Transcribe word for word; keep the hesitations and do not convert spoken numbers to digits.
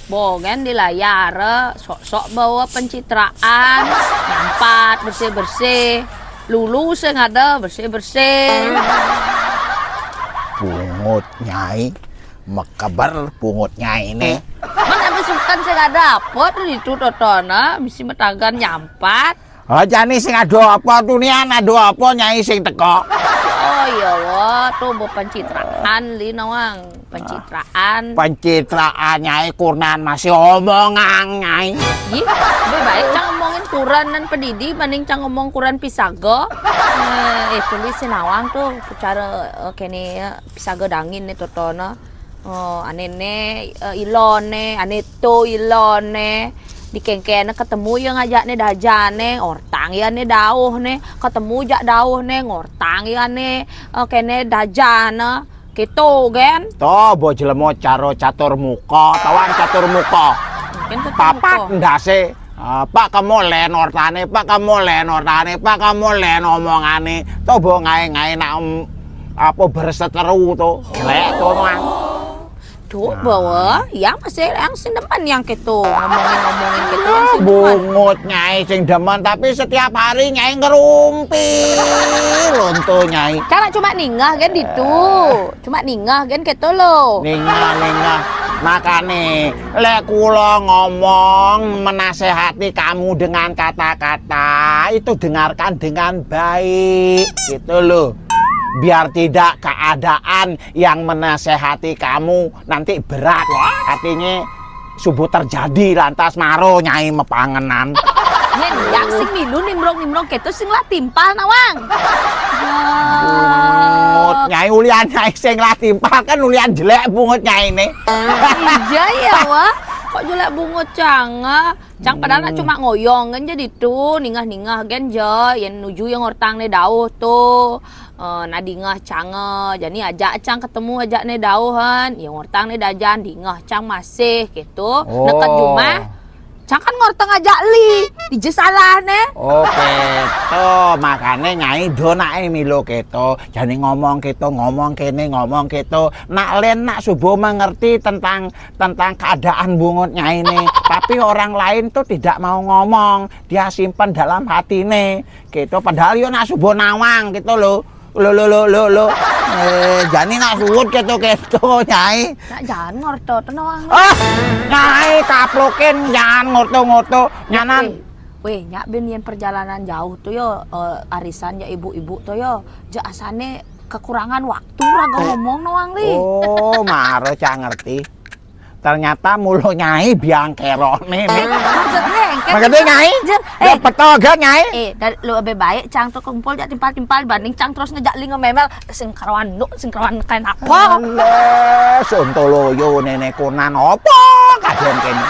Bo kan di layar, sok-sok bawa pencitraan, nyampat bersih-bersih. Lulu sing ada bersih-bersih. Bungut nyai, mekeber bungut nyai ne. Mana besukan sing ada apa tuh itu totona, mesti metagan nyampat. Aja nih sing ada apa tuh nian, ada apa nyai sing teko? Oh iya, wah, tuh bo pencitraan li nawang. Pencitraan. Pencitraan nyai kurnan masih omongan nyai. Ih, lebih baik cang omongin kuran nan pedidi mending cang omong kuran pisaga. Eh, eh, tulis si nawang tuh cara eh, kene ya, pisaga dangin nih totona. Oh, ane ne eh, ilone, ane to ilone. Di kengkene ketemu ya ngajak ne dajane, ngortang ya ne dauh ne, ketemu jak dauh ne, ngortang ya ne eh, kene dajane. Gitu, gen. To, bo jelema cara catur muka, tawan catur muka. Mungkin catur Papat muka. Ndase. Ah, pak kamu len ortane, pak kamu len ortane, pak kamu len omongane. To bo ngae-ngae nak em, apa berseteru to. Lek to mang. Duh, bawa, yang masih yang sing demen yang gitu, ngomongin-ngomongin gitu, yang sing demen. Bungut nyai sing demen, tapi setiap hari nyai ngerumpi. Lonto nyai. Cara cuma ningah kan ditu. Cuma ningah kan gitu lo. Ningah, ningah. Makane, lek kula ngomong menasehati kamu dengan kata-kata, itu dengarkan dengan baik gitu loh. Biar tidak keadaan yang menasehati kamu nanti berat. Artinya subuh terjadi lantas maro nyai mepangenan. Yen yak sing milu nimbrong-nimbrong keto sing lah timpal nawang. Bungut nyai ulian nyai sing lah timpal kan ulian jelek bungut nyai ne. Iya ya wah. Kok jelek bungut canga? Cang padahal nak cuma ngoyong kan jadi tu ningah-ningah kan je yen nuju yang ortang ne dauh tu. Eh, nadingah cange, jani ajak cang ketemu ajak ne dauhan, ya ngortang ne dajan, dingah cang masih gitu. Neket jumah, cang kan ngortang ajak li, ije salah ne. Oke, to makane nyai do nak milo keto, jani ngomong keto, ngomong kene, ngomong keto. Nak len nak subuh mengerti tentang tentang keadaan bungut nyai ne. Tapi orang lain tuh tidak mau ngomong, dia simpan dalam hati ne. Gitu, padahal yo nak subuh nawang gitu lo. Lo lo lo lo lo. Eh, jani nak suwut gitu gitu, Nyai. Nak jangan ngorto tenang. Ah, Nyai kaplokin jangan ngorto-ngorto. Nyanan. Weh, nyak ben yen perjalanan jauh tuh yo eh, arisan ya ibu-ibu tuh yo. Je asane kekurangan waktu raga ngomong nawang li. Oh, mare cak ngerti. Ternyata mulo nyai biang kerone ne. Maksudnya engke. Maksudnya nyai? Jen, ya eh, betul gak nyai? Eh, dari lu lebih baik cang tuh kumpul ya timpal-timpal banding cang terus ngejak li ngememel sing kerawan nuk, sing kerawan kain apa? Alah, sontoloyo nenek kunan apa kaden kene?